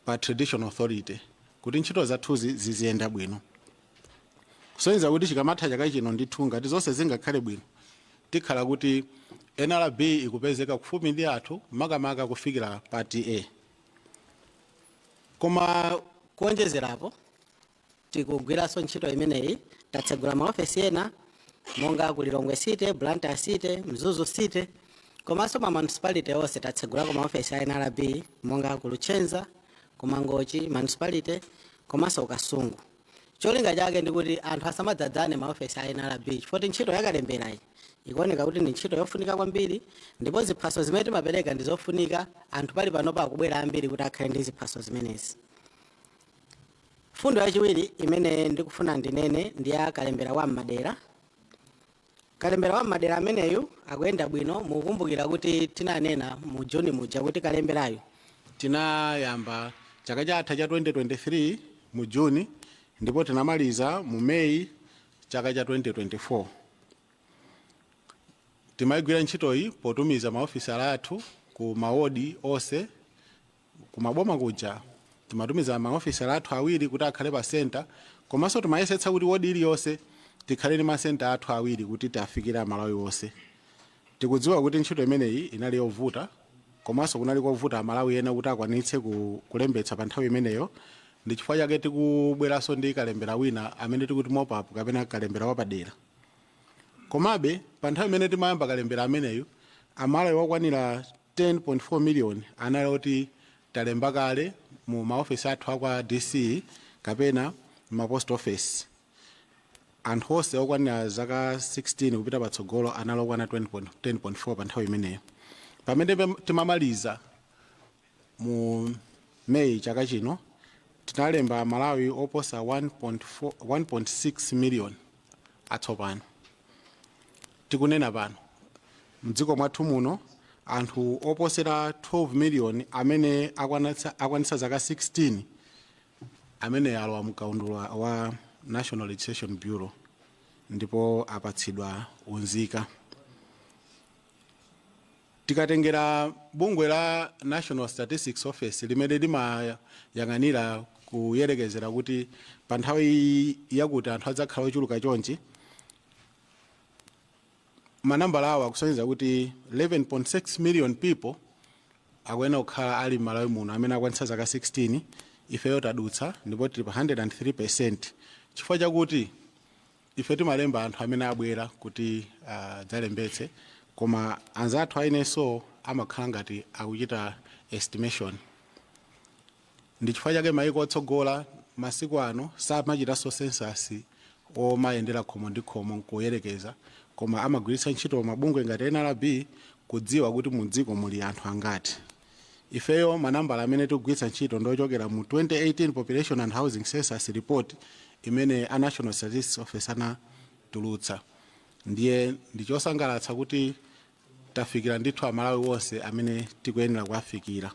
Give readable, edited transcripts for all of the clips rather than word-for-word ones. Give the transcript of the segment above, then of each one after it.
pa traditional authority kuti ntchito zathuzi ziziyenda bwino, kusonyeza kuti chikamatha chaka chino ndithu, ngati zonse zingakhale bwino, tikhala kuti NRB ikupezeka kufupi ndi anthu, makamaka kufikira pa TA. Koma Kuonjezerapo, tikugwiranso ntchito imeneyi, tatsegula maofesi ena monga ku Lilongwe City, Blantyre City, Mzuzu City, komanso ma municipality onse tatsegulako maofesi a NRB monga ku Luchenza, ku Mangochi municipality komanso ku Kasungu. Cholinga chake ndikuti anthu asamadzadzane maofesi a NRB, chifukwa ntchito yakalemberayi ikuoneka kuti ndi ntchito yofunika kwambiri, ndipo ziphaso zimene timapereka ndi zofunika. Anthu pali panopa akubwera ambiri kuti akhale ndi ziphaso zimenezi. Fundo yachiwiri imene ndikufuna ndinene ndi ya kalembera wa m'madera. Kalembera wa m'madera ameneyu akuyenda bwino. Mukukumbukira kuti tinanena mu Juni muja kuti kalemberayu tinayamba chaka chatha cha 2023 mu Juni, ndipo tinamaliza mu Meyi chaka cha 2024. Timayigwira ntchitoyi potumiza maofisala athu ku mawodi onse kumaboma kuja. Timatumiza maofisala athu awiri kuti akhale pa center, komanso timayesetsa kuti wodi iliyonse tikhale ndi masenta athu awiri kuti tiafikire Amalawi onse. Tikudziwa kuti ntchito imeneyi inali yovuta, komanso kunali kovuta Amalawi ena kuti akwanitse kulembetsa pa nthawi imeneyo. Ndi chifukwa chake tikubweranso ndi kalembera wina amene tikuti mop up kapena kalembera wapadera. Komabe pa nthawi imene timayamba kalembera ameneyu, Amalawi okwanira 10.4 million anali oti talemba kale mu maofesi athu akwa DC kapena ma post office. Anthu onse okwanira zaka 16 kupita patsogolo anali okwana 10.4 pa nthawi imeneyo. Pamene timamaliza mu Meyi chaka chino, tinalemba Malawi oposa 1.4 1.6 million atsopano. Tikunena pano, mdziko mwathu muno anthu oposera 12 million amene akwanitsa zaka 16 amene alowa mkaundula wa National Registration Bureau ndipo apatsidwa unzika. Tikatengera bungwe la National Statistics Office limene limayang'anira kuyerekezera kuti pa nthawi yakuti anthu adzakhala ochuluka chonchi, manambala awo akusonyeza kuti 11.6 million people akuyenera kukhala ali m'Malawi muno amene akwanitsa zaka 16. Ifeyo tadutsa ndipo tili pa 103, chifukwa chakuti ife timalemba anthu amene abwera kuti adzalembetse, koma anzathu a NSO amakhala ngati akuchita estimation. Ndi chifukwa chake maiko otsogola masiku ano samachitanso census omayendera khomo ndi khomo nkuyerekeza, koma amagwiritsa ntchito mabungwe ngati NRB kudziwa kuti mu dziko muli anthu angati. Ifeyo manambala amene tikugwiritsa ntchito ndochokera mu 2018 Population and Housing Census Report imene a National Statistics Office anatulutsa. Ndiye ndichosangalatsa kuti tafikira ndithu Amalawi onse amene tikuyenera kuwafikira.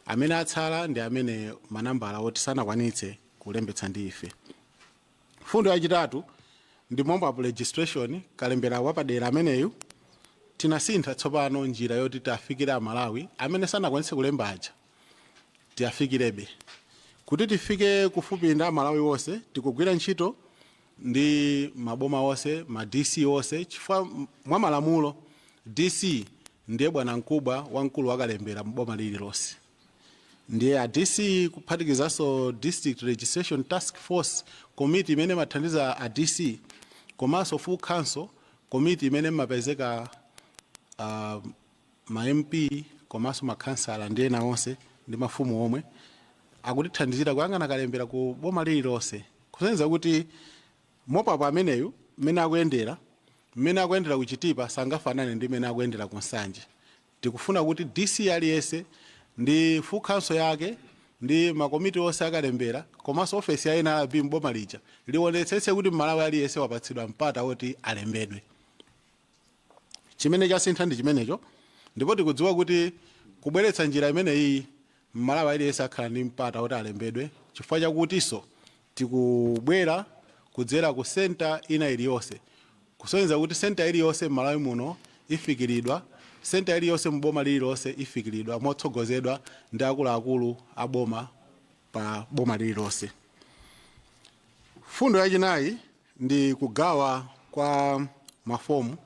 Amene atsala ndi amene manambala oti sanakwanitse kulembetsa ndi ife. Fundo yachitatu ndi mop up registration, kalembera wapadera ameneyu. Tinasintha tsopano njira yoti tiafikire Amalawi amene sanakwanitse kulemba aja, tiafikirebe. Kuti tifike kufupi ndi Amalawi onse, tikugwira ntchito ndi maboma onse, ma DC onse, chifukwa mwa malamulo DC ndiye bwana mkubwa wamkulu wakalembera mboma lililonse. Ndiye a DC kuphatikizanso District Registration Task Force Committee imene imathandiza a DC, komanso full council committee imene imapezeka ma MP komanso makhansala ndi ena onse ndi mafumu omwe akutithandizira kuyang'ana kalembera ku boma lililonse, kusonyeza kuti mop up ameneyu mmene akuyendera kuchitipa sangafanane ndi mmene akuyendera ku Nsanje. Tikufuna kuti DC aliyense ndi full council yake ndi makomiti onse akalembera komanso ofesi ya NRB mboma lija liwonetsetse kuti Mmalawi aliyense wapatsidwa mpata woti alembedwe. Chimene chasintha ndi chimenecho, ndipo tikudziwa kuti kubweretsa njira imeneyi, Mmalawi aliyense akhala ndi mpata woti alembedwe, chifukwa chakutinso tikubwera kudzera ku center ina iliyonse, kusonyeza kuti center iliyonse m'Malawi muno ifikiridwa. Senta iliyonse muboma lililonse ifikiridwa motsogozedwa ndi akuluakulu a boma pa boma lililonse. Fundo yachinayi ndi kugawa kwa mafomu,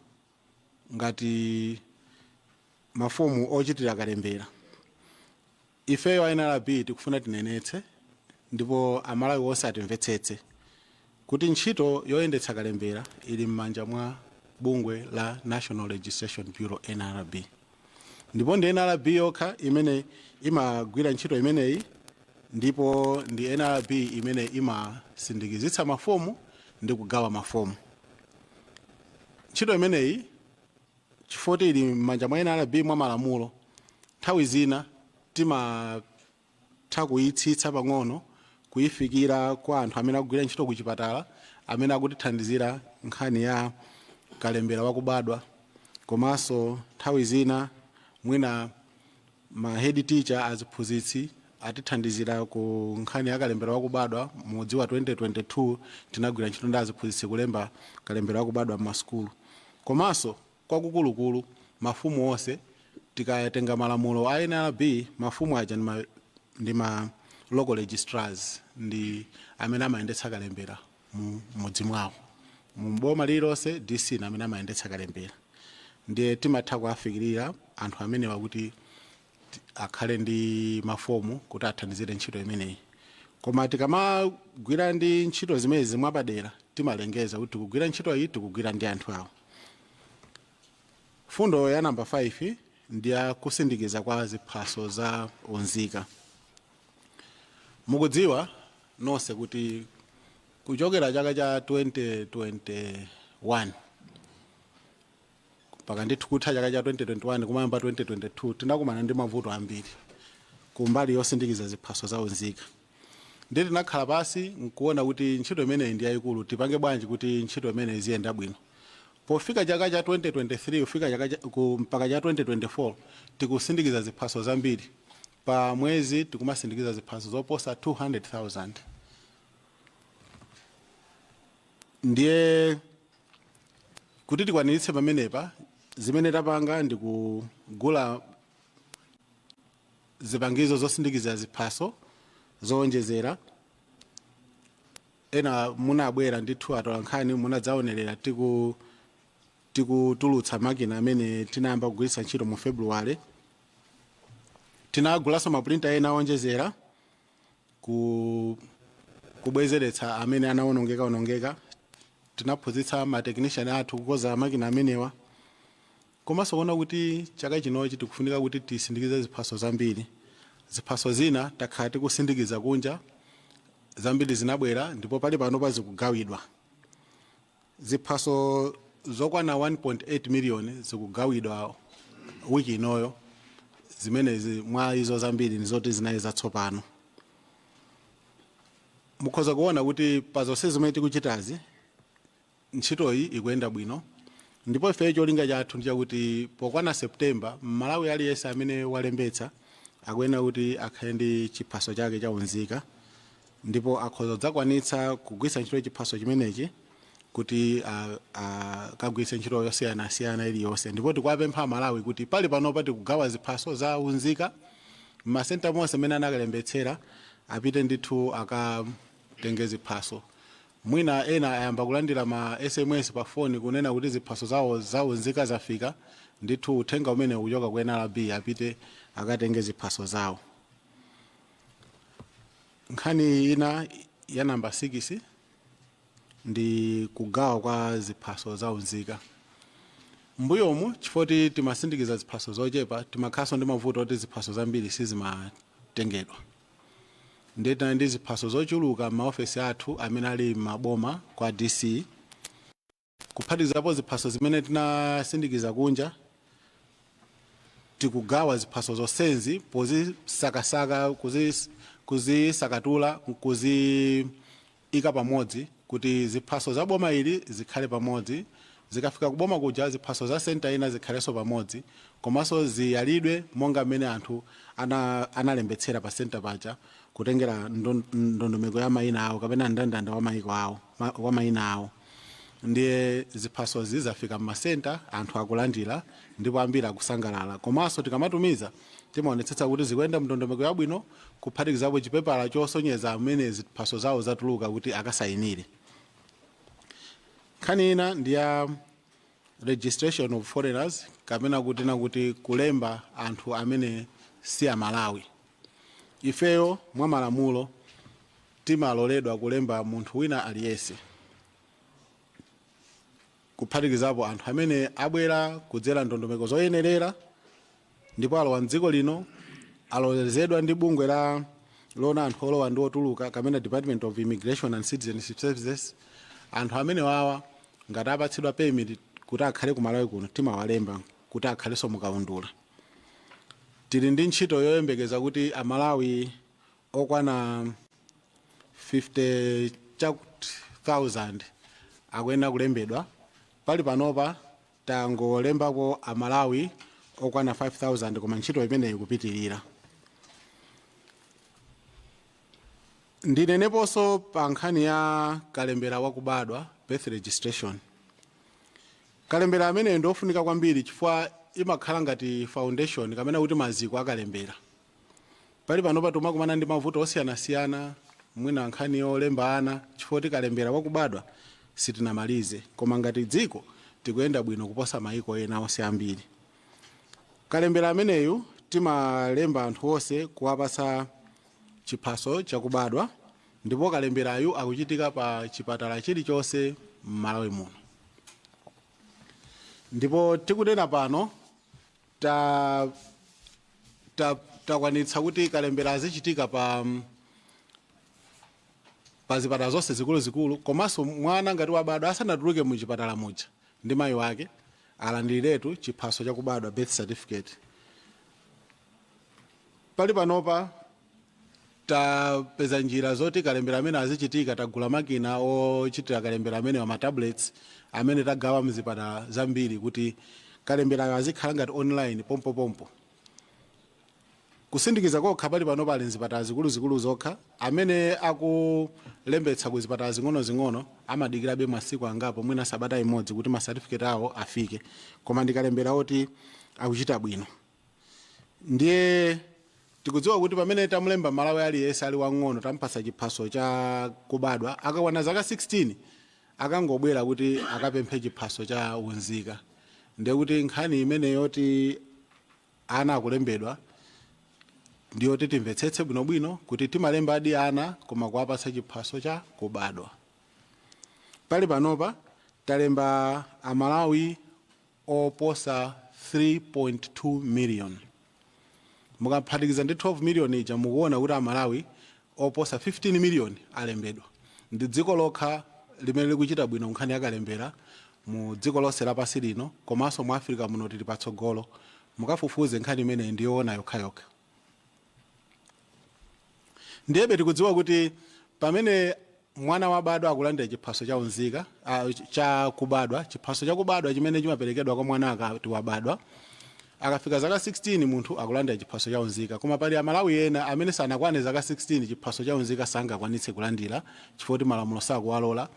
ngati mafomu ochitira kalembera. Ifeyo a NRB tikufuna tinenetse ndipo Amalawi onse atimvetsetse kuti ntchito yoyendetsa kalembera ili m'manja mwa bungwe la National Registration Bureau, NRB, ndipo ndi NRB yokha imene imagwira ntchito imeneyi, ndipo ndi NRB imene imasindikizitsa mafomu ndi kugawa mafomu. Ntchito imeneyi, chifukwa ili m'manja mwa NRB mwa malamulo, nthawi zina timatha kuyitsitsa pang'ono kuyifikira kwa anthu amene akugwira ntchito ku chipatala, amene akutithandizira nkhani ya kalembera wakubadwa, komanso nthawi zina mwina ma head teacher, aziphunzitsi, atithandizira ku nkhani ya kalembera wakubadwa. Mudziwa 2022 tinagwira ntchito ndi aziphunzitsi kulemba kalembera wakubadwa m'masukulu. Komanso kwakukulukulu mafumu onse, tikatenga malamulo a NRB, mafumu aja ndi ma local registrars, ndi amene amayendetsa kalembera mu mudzi mwawo. Mu boma lililonse DC ndi amene amayendetsa kalembera, ndiye timatha kuwafikirira anthu amenewa kuti akhale ndi mafomu kuti athandizire ntchito imeneyi. Koma tikamagwira ndi ntchito zimenezi mwapadera, timalengeza kuti tikugwira ntchito iyi, tikugwira ndi anthu awo. Fundo ya namba 5 ndi ya kusindikiza kwa ziphaso za unzika. Mukudziwa nonse kuti kuchokera chaka cha 2021 mpaka ndithu kutha chaka cha 2021 kumayamba 2022, tinakumana ndi mavuto ambiri kumbali yosindikiza ziphaso za unzika. Ndi tinakhala pasi nkuona kuti ntchito imeneyi ndi yayikulu, tipange bwanji kuti ntchito imeneyi iziyenda bwino? Pofika chaka cha 2023 kufika chaka mpaka cha 2024, tikusindikiza ziphaso zambiri. Pa mwezi tikumasindikiza ziphaso zoposa 200,000. Ndiye kuti tikwaniritse pamenepa, zimene tapanga ndi kugula zipangizo zosindikiza ziphaso zowonjezera. Ena munabwera ndithu atolankhani, munadzaonerera tikutulutsa makina amene tinayamba kugwiritsa ntchito mu February. Tinagulanso ma printer ena owonjezera kubwezeretsa amene anawonongeka onongeka. Tinaphunzitsa ma technician athu kukoza makina amenewa, komanso kuona kuti chaka chinochi tikufunika kuti tisindikize ziphaso zambiri. Ziphaso zina takhala tikusindikiza kunja, zambiri zinabwera ndipo pali pano pazikugawidwa. Ziphaso zokwana 1.8 million zikugawidwa wiki inoyo, zimenezi mwa izo zambiri ndizoti zinali zatsopano. Mukhoza kuona kuti pa zonse zimene tikuchitazi, ntchitoyi ikuyenda bwino, ndipo ife cholinga chathu ndi chakuti pokwana September, Mmalawi aliyense amene walembetsa akuyenera kuti akhale ndi chiphaso chake cha unzika, ndipo akhoza kudzakwanitsa kugwiritsa ntchito chiphaso chimenechi kuti akagwiritse ntchito yosiyanasiyana iliyonse. Ndipo tikuwapempha Amalawi kuti pali panopa tikugawa ziphaso za unzika m'masenta monse amene anakalembetsera, apite ndithu akatenge ziphaso. Mwina ena ayamba kulandira ma SMS pa foni kunena kuti ziphaso zawo za unzika zafika. Ndithu uthenga umene ukuchoka ku NRB, apite akatenge ziphaso zawo. Nkhani ina ya namba 6 ndi kugawa kwa ziphaso za unzika. Mbuyomu, chifukwa timasindikiza ziphaso zochepa, timakhalanso ndi mavuto oti ziphaso zambiri sizimatengedwa. Ndiye tinali ndi ziphaso zochuluka m'maofesi athu amene ali m'maboma kwa DC, kuphatikizapo ziphaso zimene tinasindikiza kunja. Tikugawa ziphaso zonsezi pozisakasaka, kuzisakatula, kuziyika pamodzi kuti ziphaso za boma ili zikhale pamodzi, zikafika kuboma kuja ziphaso za senta ina zikhalenso pamodzi, komanso ziyalidwe monga mmene anthu analembetsera pa senta paja, kutengera ndondomeko ya mayina awo kapena mndandanda wa mayiko awo, wa mayina awo. Ndiye ziphasozi zafika mmasenta, anthu akulandira ndipo ambiri akusangalala. Komanso tikamatumiza timaonetsetsa kuti zikuyenda mndondomeko yabwino, kuphatikizapo chipepala chosonyeza amene ziphaso zawo zatuluka kuti akasayinire. Nkhani ina ndi ya registration of foreigners, kapena kutina kuti kulemba anthu amene si Amalawi. Ifeyo mwa malamulo timaloledwa kulemba munthu wina aliyense, kuphatikizapo anthu amene abwera kudzera ndondomeko zoyenerera ndipo alowa mdziko lino, alolezedwa ndi bungwe la lona anthu olowa ndi otuluka kapena Department of Immigration and Citizenship Services. Anthu amene wawa ngati apatsidwa permit kuti akhale ku Malawi kuno, timawalemba kuti akhalenso mukaundula. Tili ndi ntchito yoyembekeza kuti Amalawi okwana 50 chakuti 1000 akuyenera kulembedwa. Pali panopa tangolembako Amalawi okwana 5000, koma ntchito imeneyi ikupitirira. Ndineneponso pa nkhani ya kalembera wakubadwa, birth registration. Kalembera ameneyo ndiofunika kwambiri chifukwa imakhala ngati foundation kapena kuti maziko akalembera. Pali panopa timakumana ndi mavuto osiyanasiyana, mwina nkhani yolemba ana, chifukwa kuti kalembera wakubadwa sitinamalize. Koma ngati dziko tikuyenda bwino kuposa maiko ena onse ambiri. Kalembera ameneyu timalemba anthu onse kuwapatsa chiphaso chakubadwa, ndipo kalemberayu akuchitika pa chipatala chilichonse m'Malawi muno. Ndipo tikunena pano takwanitsa kuti kalembera azichitika pa zipatala zonse zikuluzikulu. Komanso mwana ngati wabadwa asanatuluke mu chipatala muja ndi mayi wake, alandiretu chiphaso chakubadwa, birth certificate. Pali panopa tapeza njira zoti kalembera amene azichitika. Tagula makina ochitira kalembera amene wa tablets amene tagawa mzipatala zambiri kuti kalemberayo azikhala ngati online, pompopompo kusindikiza kokha. Pali pano pali mzipatala zikuluzikulu zokha. Amene akulembetsa ku zipatala zing'ono-zing'ono amadikirabe masiku angapo, mwina sabata imodzi, kuti masatifiketi awo afike. Koma ndikalembera oti akuchita bwino. Ndiye tikudziwa kuti pamene tamulemba Malawi aliyense ali wang'ono, tampatsa chiphaso cha kubadwa, akakwana zaka 16 akangobwera kuti akapemphe chiphaso cha unzika. Ndiye kuti nkhani imene yoti ana akulembedwa ndiyoti timvetsetse bwinobwino kuti timalemba adi ana koma kuwapatsa chiphaso cha kubadwa. Pali panopa talemba Amalawi oposa 3.2 million. Mukaphatikiza ndi 12 million ija, mukuona kuti Amalawi oposa 15 million alembedwa. Ndi dziko lokha limene likuchita bwino nkhani yakalembera mu dziko lonse lapansi lino, komanso mu Africa muno tili patsogolo. Mukafufuze, nkhani imeneyi ndiyoona yokhayokha. Ndiyebe tikudziwa kuti pamene mwana wabadwa akulandira chiphaso cha unzika, cha kubadwa, chiphaso cha kubadwa chimene chimaperekedwa kwa mwana akati wabadwa. Akafika zaka 16 munthu akulandira chiphaso cha unzika. Koma pali Amalawi ena amene sanakwane zaka 16, chiphaso cha unzika sangakwanitse kulandira chifukwa kuti malamulo sakuwalola,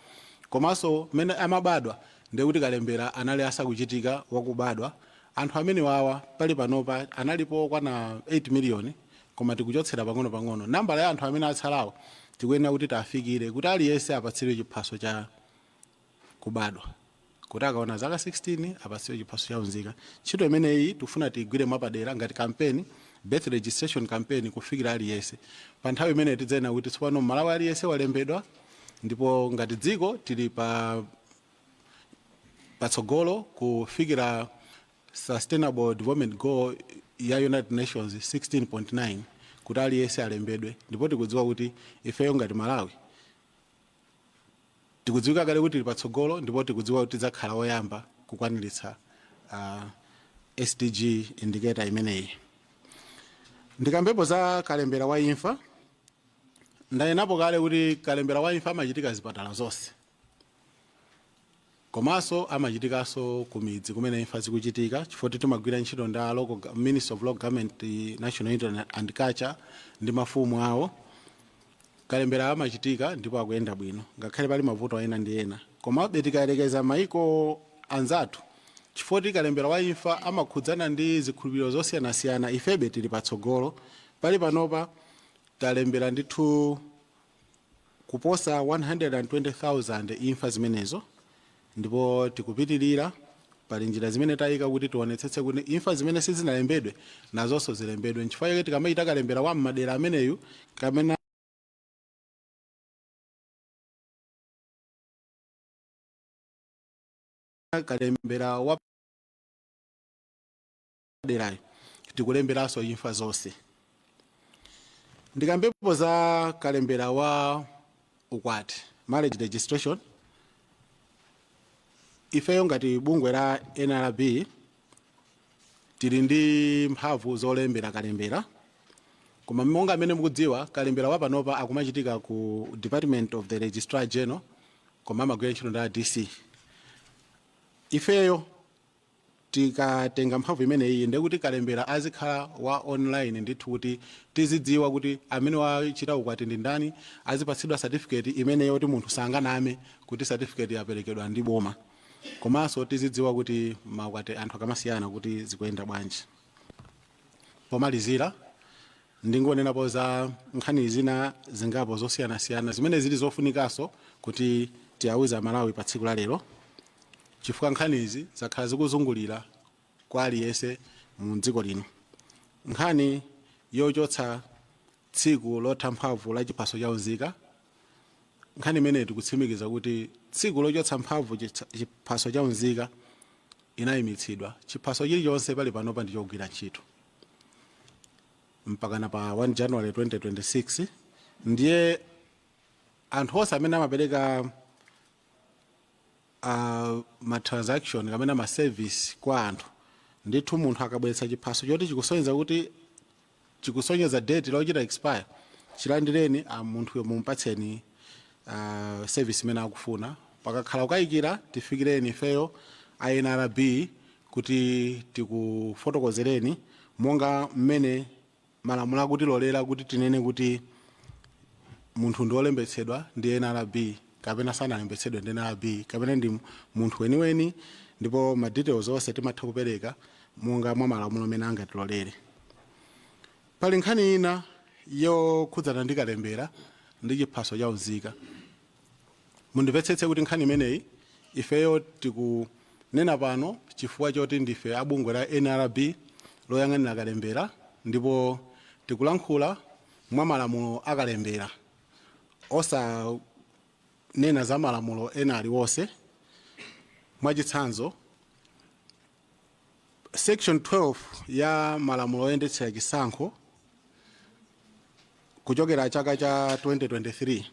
komanso mmene amabadwa ndiye kuti kalembera anali asakuchitika wakubadwa. Anthu amene wawa pali panopa analipo okwana 8 miliyoni, koma tikuchotsera pang'ono-pang'ono nambala ya anthu amene atsalawo. Tikuyenera kuti tafikire kuti aliyense apatsidwe chiphaso cha kubadwa, kuti akaona zaka 16 apatsidwe chiphaso cha unzika. Ntchito imeneyi tikufuna tiyigwire mwapadera ngati campaign, birth registration campaign, kufikira aliyense. Pa nthawi imeneyi tidzaena kuti tsopano Mmalawi aliyense walembedwa, ndipo ngati dziko tili pa patsogolo kufikira Sustainable Development Goal ya United Nations 16.9, kuti aliyense alembedwe. Ndipo tikudziwa kuti ifeyo ngati Malawi tikudziwika kale kuti tili patsogolo, ndipo tikudziwa kuti tidzakhala oyamba kukwaniritsa SDG indicator imeneyi. Ndikambepo za kalembera wa imfa. Ndanenapo kale kuti kalembera wa imfa amachitika zipatala zonse, komanso amachitikanso ku midzi kumene imfa zikuchitika, chifukwa timagwira ntchito ndi a local Ministry of Local Government, National Unity and Culture ndi mafumu awo. Kalembera amachitika ndipo akuyenda bwino, ngakhale pali mavuto ena ndi ena. Komabe tikayerekeza maiko anzathu, chifukwa kalembera wa imfa amakhudzana ndi zikhulupiriro zosiyanasiyana, ifebe tili patsogolo. Pali panopa talembera ndithu kuposa 120,000 imfa zimenezo, ndipo tikupitirira. Pali njira zimene tayika kuti tionetsetse kuti imfa zimene sizinalembedwe nazonso zilembedwe. Nchifukwa chake tikamachita kalembera wa mmadera ameneyu kamene kalembera wa derayo, tikulemberanso imfa zonse. Ndikambepo za kalembera wa ukwati, marriage registration. Ifeyo ngati bungwe la NRB tili ndi mphamvu zolembera kalembera, koma monga amene mukudziwa, kalembera wa panopa akumachitika ku Department of the Registrar General, koma amagwira ntchito ndi a DC. Ifeyo tikatenga mphamvu imeneyi, ndekuti kalembera azikhala wa online ndithu, kuti tizidziwa kuti amene wachita ukwati ndi ndani, azipatsidwa certificate imene yoti munthu sanganame kuti certificate yaperekedwa ndi boma, komanso tizidziwa kuti maukwati anthu akamasiyana kuti zikuyenda bwanji. Pomalizira, ndingonenapo za nkhani zina zingapo zosiyanasiyana zimene zili zofunikanso kuti tiyawuze Amalawi pa tsiku la lero, chifukwa nkhanizi zakhala zikuzungulira kwa aliyense mu dziko lino. Nkhani yochotsa tsiku lotha mphamvu la chiphaso cha unzika, nkhani imeneyi tikutsimikiza kuti tsiku lochotsa mphamvu chiphaso cha unzika inayimitsidwa. Chiphaso chilichonse pali panopa ndi chogwira ntchito mpakana pa 1 January 2026. Ndiye anthu onse amene amapereka ma transaction kapena ma service kwa anthu ndithu, munthu akabweretsa chiphaso choti chikusonyeza kuti chikusonyeza date lochita expire, chilandireni a munthuyo, mumpatseni service imene akufuna. Pakakhala kukayikira, tifikireni ifeyo a NRB kuti tikufotokozereni monga mmene malamulo akutilolera kuti tinene kuti munthu ndi wolembetsedwa ndi NRB kapena sanalembetsedwe ndi NRB kapena ndi munthu weniweni, ndipo ma details onse timatha kupereka monga mwa malamulo amene angatilolere. Pali nkhani ina yokhudzana ndi kalembera ndi chiphaso cha unzika. Mundimvetsetse kuti nkhani imeneyi ifeyo tikunena pano chifukwa choti ndife abungwe la NRB loyang'anira kalembera, ndipo tikulankhula mwa malamulo akalembera, osanena za malamulo ena aliwonse. Mwachitsanzo, section 12 ya malamulo oyendetsera chisankho kuchokera chaka cha 2023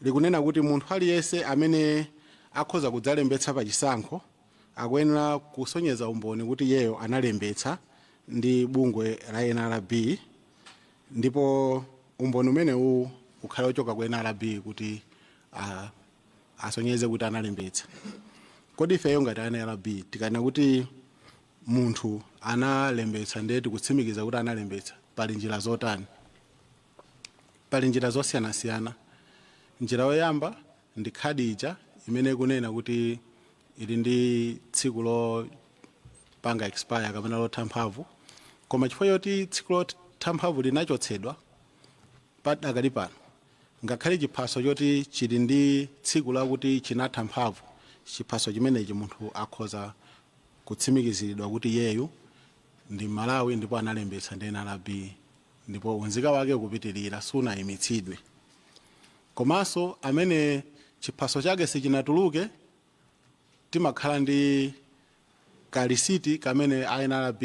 likunena kuti munthu aliyense amene akhoza kudzalembetsa pa chisankho akuyenera kusonyeza umboni kuti iyeyo analembetsa ndi bungwe la NRB, ndipo umboni umenewu ukhale ochoka ku NRB kuti asonyeze kuti analembetsa. Kodi ifeyo ngati NRB tikanena kuti munthu analembetsa, ndiye tikutsimikiza kuti analembetsa, pali njira zotani? Pali njira zosiyanasiyana. Njira yoyamba ndi khadi ija imene ikunena kuti ili ndi tsiku lopanga expire kapena lotha mphamvu. Koma chifukwa choti tsiku lotha mphamvu linachotsedwa, padakali pano ngakhale chiphaso choti chili ndi tsiku lakuti chinatha mphamvu, chiphaso chimenechi munthu akhoza kutsimikiziridwa kuti iyeyu ndi Malawi ndipo analembetsa ndi NRB, ndipo unzika wake ukupitirira, sunayimitsidwe. Komanso amene chiphaso chake sichinatuluke, timakhala ndi kalisiti kamene NRB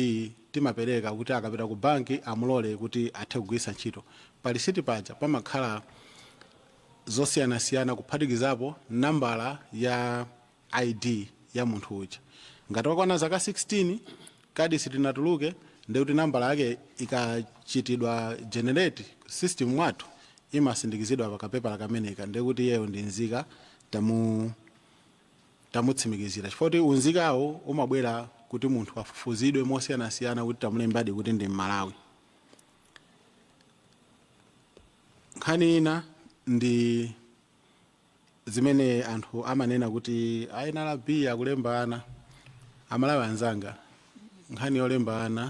timapereka kuti akapita ku banki amulole kuti athe kugwiritsa ntchito. Pa lisiti paja pamakhala zosiyanasiyana, kuphatikizapo nambala ya ID ya munthu uja. Ngati wakwana zaka 16, kadi silinatuluke, ndikuti nambala yake ikachitidwa generate system mwathu imasindikizidwa pakapepala kameneka, ndikuti iyeyo ndi nzika, tamutsimikizira, chifukwa kuti unzikawo umabwera kuti munthu afufuzidwe mosiyanasiyana kuti tamulembadi kuti ndi Mmalawi. Nkhani ina ndi Zimene anthu amanena kuti a NRB akulemba ana, Amalawi anzanga, nkhani yolemba ana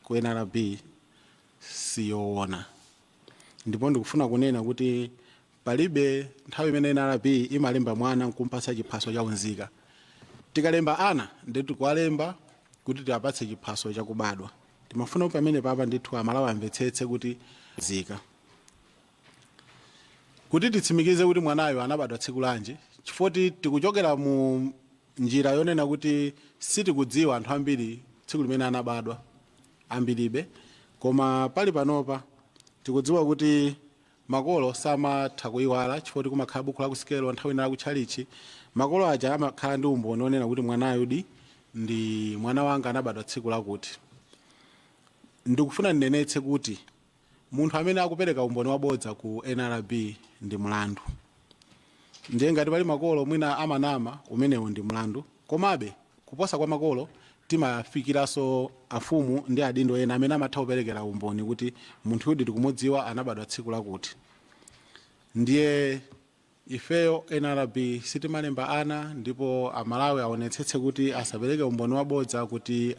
ku NRB siyoona. Ndipo ndikufuna kunena kuti palibe nthawi imene NRB imalemba mwana nkumpatsa chiphaso cha unzika. Tikalemba ana, ndi tikuwalemba kuti tiwapatse chiphaso chakubadwa. Timafuna kuti pamene papa ndithu Amalawi amvetsetse kuti zika kuti titsimikize kuti mwanayo anabadwa tsiku lanji, chifukwa tikuchokera mu njira yonena kuti sitikudziwa anthu ambiri tsiku limene anabadwa ambiribe. Koma pali panopa tikudziwa kuti makolo samatha kuyiwala, chifukwa kumakhala buku la kusikelo, nthawi ina lakutchalichi. Makolo aja amakhala ndi umboni onena kuti mwanayo di ndi mwana wanga, anabadwa tsiku lakuti. Ndikufuna ndinenetse kuti munthu amene akupereka umboni wabodza ku NRB ndi mlandu. Ndiye ngati pali makolo mwina amanama, umenewo ndi mlandu. Komabe kuposa kwa makolo, timafikiranso afumu ndi adindo ena amene amatha kuperekera umboni kuti munthu uyu tikumudziwa, anabadwa tsiku lakuti. Ndiye ifeyo NRB sitimalemba ana, ndipo Amalawi aonetsetse kuti asapereke umboni wabodza kuti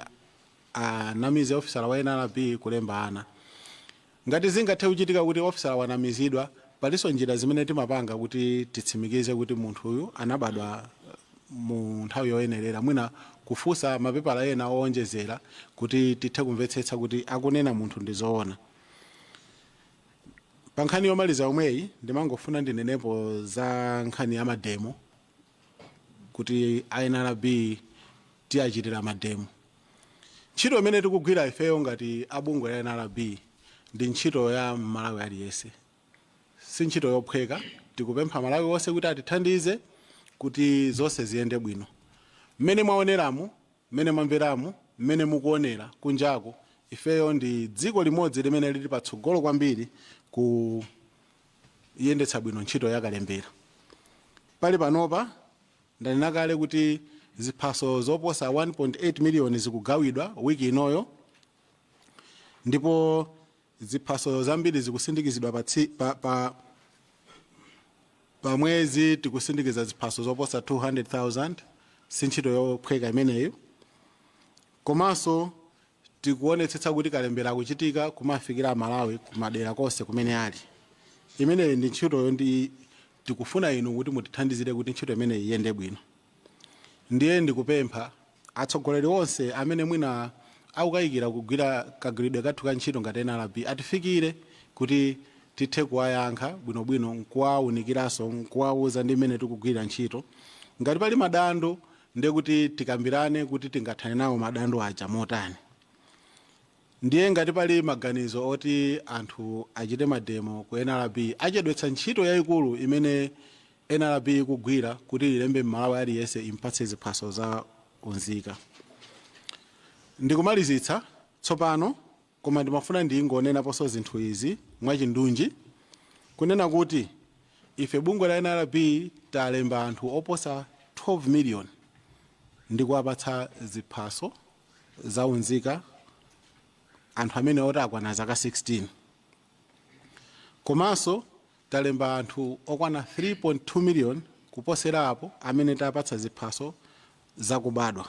anamize ofisala wa NRB kulemba ana. Ngati zingathe kuchitika kuti ofisala wanamizidwa, palinso njira zimene timapanga kuti titsimikize kuti munthu uyu anabadwa mu nthawi yoyenerera, mwina kufunsa mapepala ena owonjezera kuti tithe kumvetsetsa kuti akunena munthu ndi zoona. Pa nkhani yomaliza yomweyi, ndimangofuna ndinenepo za nkhani ya mademo, kuti NRB tiyachitira mademo. Ntchito imene tikugwira ifeyo ngati abungwe la NRB ndi ntchito ya Malawi aliyense, si ntchito yophweka. Tikupempha Malawi wonse kuti atithandize kuti zonse ziyende bwino. Mmene mwaoneramu, mmene mwamveramu, mmene mukuonera kunjaku, ifeyo ndi dziko limodzi limene lili patsogolo kwambiri kuyendetsa bwino ntchito yakalembera. Pali panopa, ndanena kale kuti ziphaso zoposa 1.8 miliyoni zikugawidwa wiki inoyo, ndipo ziphaso zambiri zikusindikizidwa pa mwezi. Tikusindikiza ziphaso zoposa 200,000. Si ntchito yophweka imeneyo. Komanso tikuonetsetsa kuti kalembera akuchitika kumafikira Amalawi kumadera konse kumene ali. Imeneyi ndi ntchitoyo, ndi tikufuna inu kuti mutithandizire kuti ntchito imeneyi iyende bwino. Ndiye ndikupempha atsogoleri onse amene mwina akukayikira kugwira kagwiridwe kathu ka ntchito ngati NRB, atifikire kuti tithe kuwayankha bwinobwino, nkuwawunikiranso, nkuwawuza ndi mmene tikugwirira ntchito. Ngati pali madando, ndiye kuti tikambirane kuti tingathane nawo madando aja motani. Ndiye ngati pali maganizo oti anthu achite mademo ku NRB, achedwetsa ntchito yayikulu imene NRB ikugwira kuti ilembe Mmalawi aliyense, impatse ziphaso za unzika. Ndikumalizitsa tsopano, koma ndimafuna ndingonenaponso zinthu izi mwachindunji, kunena kuti ife bungwe la NRB talemba anthu oposa 12 million ndi kuwapatsa ziphaso za unzika, anthu amene oti akwana zaka 16. Komanso talemba anthu okwana 3.2 million kuposera apo amene tapatsa ziphaso zakubadwa.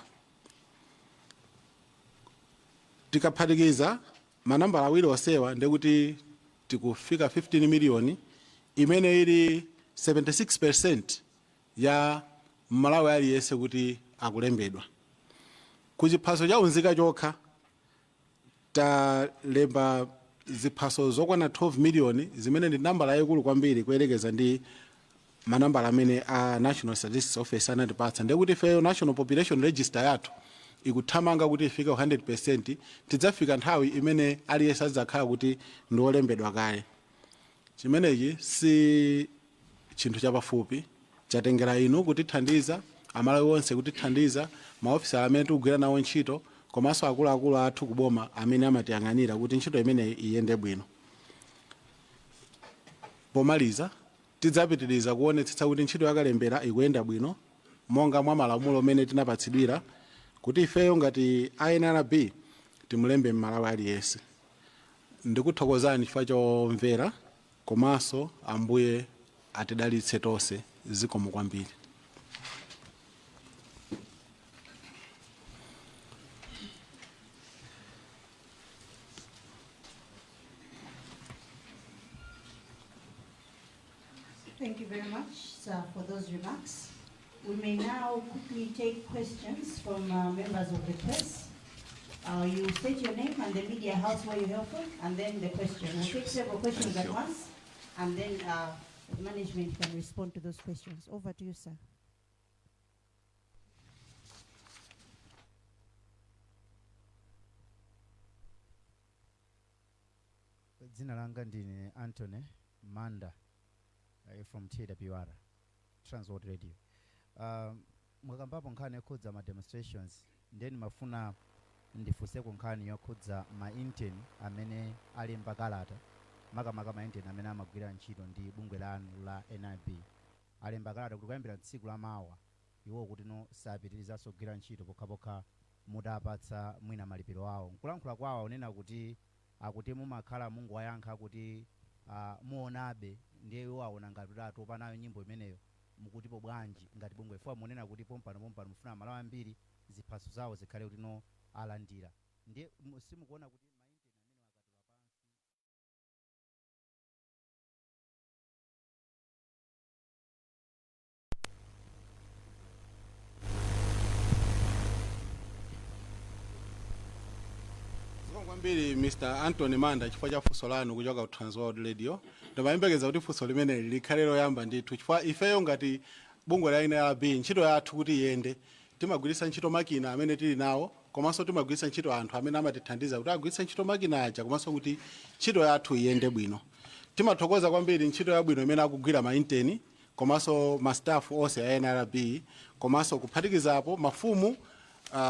Tikaphatikiza manambala awiri onsewa, ndekuti tikufika 15 miliyoni, imene ili 76% ya Mmalawi aliyense kuti akulembedwa. Ku chiphaso cha unzika chokha talemba ziphaso zokwana 12 miliyoni, zimene ndi nambala yayikulu kwambiri kuyerekeza ndi manambala amene a National Statistics Office anatipatsa. Ndekuti ifeyo National Population Register yathu ikuthamanga kuti ifike 100%. Tidzafika nthawi imene aliyense adzakhala kuti ndi wolembedwa kale. Chimenechi si chinthu chapafupi, chatengera inu kutithandiza, Amalawi onse kutithandiza, maofisa amene tikugwira nawo ntchito, komanso akuluakulu athu kuboma amene amatiyang'anira kuti ntchito imeneyi iyende bwino. Pomaliza, tidzapitiriza kuonetsetsa kuti ntchito yakalembera ikuyenda bwino monga mwa malamulo amene tinapatsidwira, kuti ifeyo ngati NRB. Timulembe Mmalawi aliyense. Ndikuthokozani chifukwa chomvera, komanso Ambuye atidalitse tonse. Zikomo kwambiri. Thank you very much, sir, for those remarks. We may now quickly take questions from members of the press. You state your name and the media house where you hail from, and then the question. We'll take several questions Thank at you. Once, and then the management can respond to those questions. Over to you, sir. Dzina langa ndine Anthony Manda, from TWR, Transworld Radio. Mwakambapo nkhani yokhudza ma demonstrations, then mafuna ndifunseko nkhani yokhudza ma intern amene alemba kalata, makamaka ma intern amene amagwira ntchito ndi bungwe lanu la NRB. Alemba kalata kuti kuyambira tsiku la mawa iwo kuti no, sapitirizanso kugwira ntchito pokhapokha mutapatsa mwina malipiro awo. Nkulankhula kwawo akunena kuti akuti mumakhala mungowayankha kuti muonabe. Ndiye iwo aona ngati kuti atopa nayo nyimbo imeneyo. Mukutipo bwanji ngati bungwe? Funa munena kuti pompano pompano mufuna Amalawi ambiri ziphaso zawo zikhale kuti no, alandira. Ndiye simukuona kuti ma intern amene akatula pansi? Zikomo kwambiri, Mr Anthony Manda, chifukwa cha funso lanu kuchoka ku Transworld Radio. Ndimayembekeza kuti funso limeneli likhale loyamba ndithu, chifukwa ifeyo ngati bungwe la NRB, ntchito yathu kuti iyende timagwiritsa ntchito makina amene tili nawo, komanso timagwiritsa ntchito anthu amene amatithandiza kuti agwiritse ntchito makina aja, komanso kuti ntchito yathu iyende bwino. Timathokoza kwambiri ntchito yabwino imene akugwira ma intern komanso ma staff onse a NRB, komanso kuphatikizapo mafumu,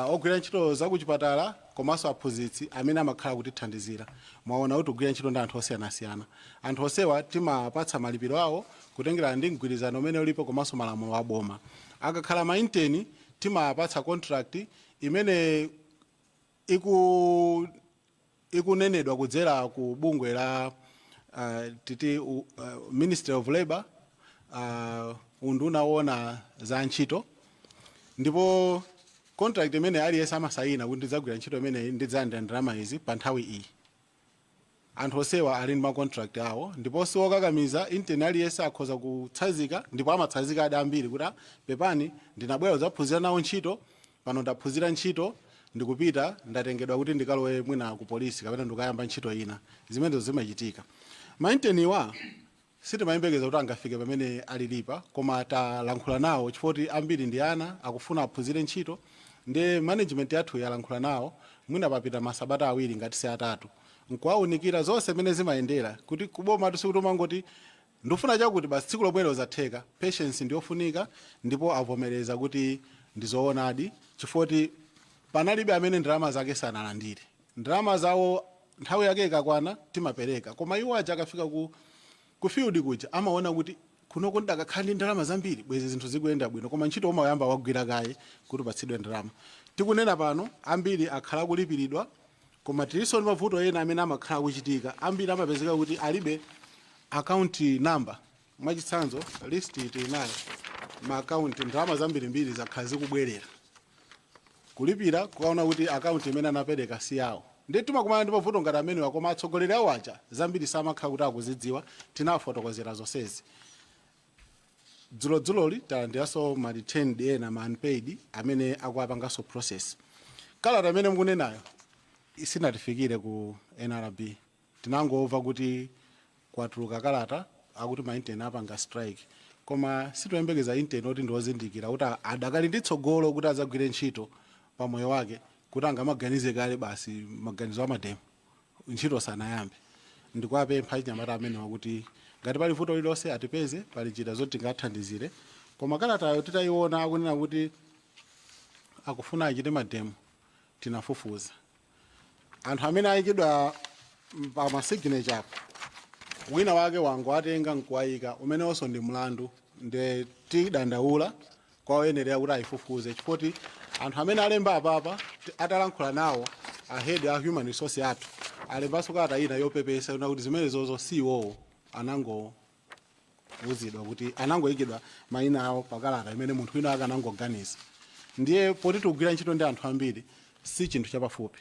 ogwira ntchito zakuchipatala komanso aphunzitsi amene amakhala kutithandizira. Mwaona kuti kugwira ntchito ndi anthu osiyanasiyana. Anthu onsewa timapatsa malipiro awo kutengera ndi mgwirizano umene ulipo komanso malamulo aboma. Akakhala ma intern, timapatsa contract imene ikunenedwa kudzera ku bungwe la titi Ministry of Labor, unduna woona za ntchito, ndipo contract imene aliyense amasayina kuti ndidzagwira ntchito imeneyi, ndidzalandira ndalama izi pa nthawi iyi. Anthu onsewa ali ndi ma contract awo, ndipo siwokakamiza. Intern aliyense akhoza kutsanzika, ndipo amatsanzika adi ambiri kuti, "Ah, pepani, ndinabwera kudzaphunzira nawo ntchito, pano ndaphunzira ntchito, ndikupita, ndatengedwa kuti ndikalowe mwina ku polisi kapena ndikayamba ntchito ina." Zimenezo zimachitika. Ma interniwa sitimayembekeza kuti angafike pamene alilipa, koma talankhula nawo chifukwa kuti ambiri ndi ana, akufuna aphunzire ntchito. Ndi management yathu yalankhula nawo, mwina papita masabata 2 ngati si 3, nkuwaunikira zonse zimene zimayendera kuti kuboma sikuti umangoti ndifuna chakuti basi tsiku lomwelo zatheka. Patience ndiyofunika, ndipo avomereza kuti ndizoonadi, chifukwa kuti panalibe amene ndalama zake sanalandire. Ndalama zawo nthawi yake ikakwana timapereka, koma iwo aja akafika ku field kuja amaona kuti kunoko ndakakhala ndi ndalama zambiri bwezi zinthu zikuyenda bwino, koma ntchito umayamba wagwira kaye kuti upatsidwe ndalama. Tikunena pano ambiri akhala kulipiridwa, koma tilinso ndi mavuto ena amene amakhala kuchitika. Ambiri amapezeka kuti alibe account number. Mwachitsanzo, list tili nayo ma account, ndalama zambirimbiri zakhala zikubwerera kulipira, kukaona kuti account imene anapereka si yawo. Ndi timakumana ndi mavuto ngati amenewa, koma atsogoleri awo aja zambiri samakhala kuti akuzidziwa. Tinafotokozera zonsezi. Dzulodzuloli talandiranso ma returned ena, ma unpaid amene akuapanganso process. Kalata imene mukunenayo isinatifikire ku NRB. Tinangomva kuti kwatuluka kalata akuti ma intern apanga strike, koma sitoyembekeza intern oti ndi ozindikira kuti adakali ndi tsogolo kuti adzagwire ntchito pa moyo wake kuti angamaganize kale basi maganizo a ma demo ntchito sanayambe. Ndikuwapempha achinyamata amenewa kuti ngati pali vuto lililonse atipeze, pali njira zoti tingathandizire. Koma kalatayo titayiona akunena kuti akufuna achite ma demo, tinafufuza anthu amene ayikidwa pa ma signature apo, wina wake wangoatenga nkuwayika, umenewonso ndi mlandu. Nde tidandaula kwa oyenerera kuti ayifufuze, chifukwa anthu amene alemba apapa atalankhula nawo A head a human resource athu alembanso kalata ina yopepesa yona kuti zimene zozo si iwowo, anangouzidwa kuti anangoyikidwa mayina awo pakalata imene munthu wina akanangoganiza. Ndiye poti tikugwira ntchito ndi anthu ambiri, si chinthu chapafupi.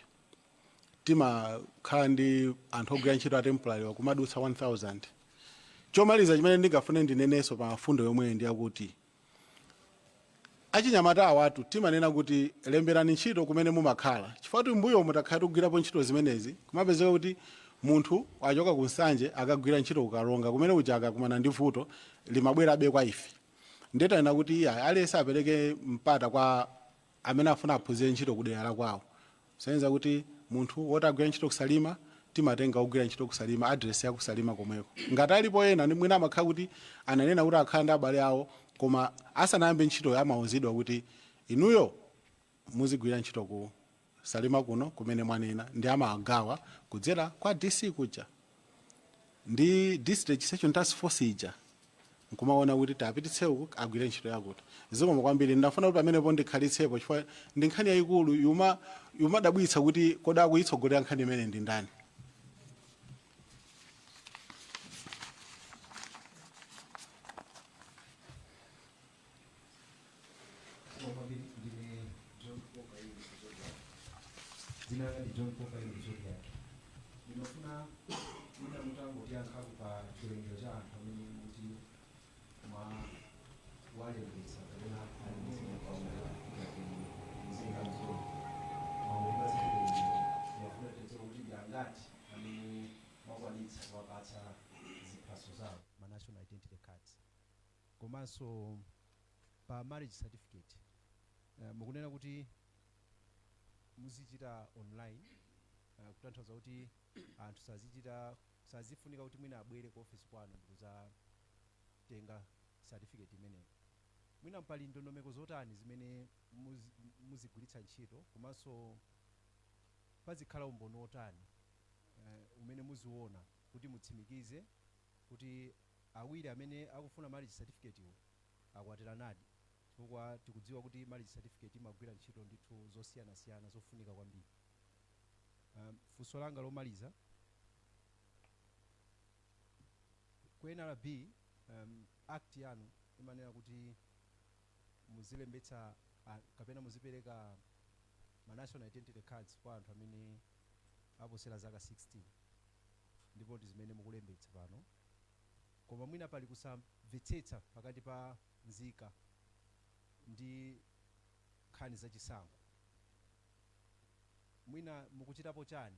Timakhala ndi anthu ogwira ntchito a temporary wakumadutsa 1000. Chomaliza chimene ndingafune ndinenenso pa mfundo yomweyo ndi yakuti achinyamata awatu timanena kuti lemberani ntchito kumene mumakhala, chifukwa kuti mbuyo mutakhala tikugwirapo ntchito zimenezi, kumapezeka kuti munthu achoka ku Nsanje akagwira ntchito kuKaronga, kumene uja akakumana ndi vuto limabwerabe kwa ife. Ndetanena kuti iya, aliyense apereke mpata kwa amene afuna aphunzire ntchito kudera la kwawo, kusonyeza kuti munthu woti agwira ntchito kuSalima, timatenga ogwira ntchito kuSalima, address ya kuSalima komweko. Ngati alipo ena ndi mwina amakhala kuti ananena kuti akhala ndi abale awo, koma asanayambe ntchitoyo amauzidwa kuti inuyo muzigwira ntchito ku Salima kuno kumene mwanena, ndi amagawa kudzera kwa DC kuja ndi District Registration Task Force ija, nkumaona kuti tapititse uku agwire ntchito yakuti. Zikomo kwambiri. Ndafuna kuti pamenepo ndikhalitsepo chifukwa ndi nkhani yayikulu, yuma yumadabwitsa kuti kodi akuyitsogolera nkhani imene ndi ndani. Kwambiri. Ndine John Poka ili Zodiac. Dzina langa ndi John Poka ili Zodiac. Ndinofuna mwina mutangotiyankhako pa chiwerengero cha anthu amene mukuti mwa walembetsa kapena alembetsa paula ngati nzika mzoni. Mwangotipatsa chiwerengero, ndimafuna tidziwe kuti ndi angati amene mwakwanitsa kuwapatsa ziphaso zawo, ma national identity cards. Komanso pa marriage certificate, mukunena kuti muzichita online, kutanthauza kuti anthu sazichita, sazifunika kuti mwina abwere ku office kwanu ndikudzatenga certificate imeneyo. Mwina pali ndondomeko zotani zimene muzigwiritsa ntchito, komanso pazikhala umboni otani umene muziona kuti mutsimikize kuti awiri amene akufuna marriage certificate iwo akwatiranadi? Chifukwa tikudziwa kuti marriage certificate imagwira ntchito ndithu zosiyanasiyana zofunika kwambiri. Funso langa lomaliza ku NRB, act yanu imanena kuti muzilembetsa kapena muzipereka ma national identity cards kwa anthu amene aposera zaka 16, ndipo ndi zimene mukulembetsa pano. Koma mwina pali kusamvetsetsa pakati pa nzika ndi nkhani zachisankho. Mwina mukuchitapo chani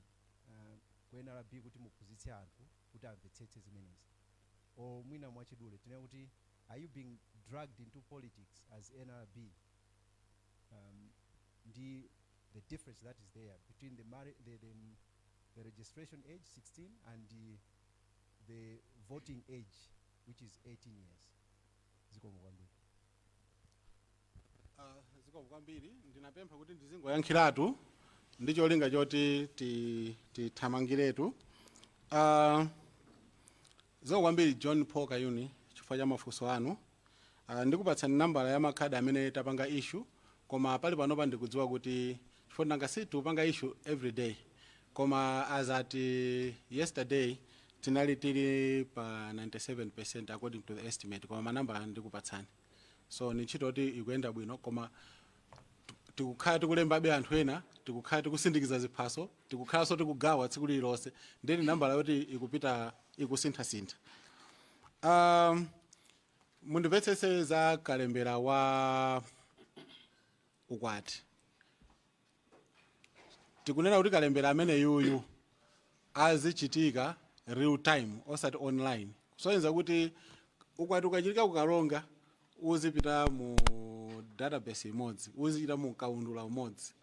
ku NRB kuti muphunzitse anthu kuti amvetsetse zimenezi? Or mwina mwachidule tinene kuti, are you being dragged into politics as NRB, ndi the difference that is there between the registration age 16 and the voting age, which is 18 years? Zikomo kwambiri. Zikomo kwambiri. Ndinapempha kuti ndizingoyankhiratu ndi cholinga choti tithamangiretu. Zikomo kwambiri, John Paul Kayuni, chifukwa cha mafunso anu. Ndikupatsani nambala ya makhadi amene tapanga issue, koma pali panopa ndikudziwa kuti chifukwa nanga si tikupanga issue every day, koma as at yesterday tinali tili pa 97% according to the estimate, koma manambala ndikupatsani. So ni ntchito yoti ikuyenda bwino, koma tikukhala tikulembabe anthu ena, tikukhala tikusindikiza ziphaso, tikukhalanso tikugawa tsiku lililonse, ndeni nambala yoti ikupita ikusinthasintha. Mundimvetsetse za kalembera wa ukwati. Tikunena kuti kalembera amene yuyu azichitika real time, osati online, kusonyeza kuti ukwati ukachitika kuKaronga uzipita mu database imodzi, uzichita mu kaundula umodzi.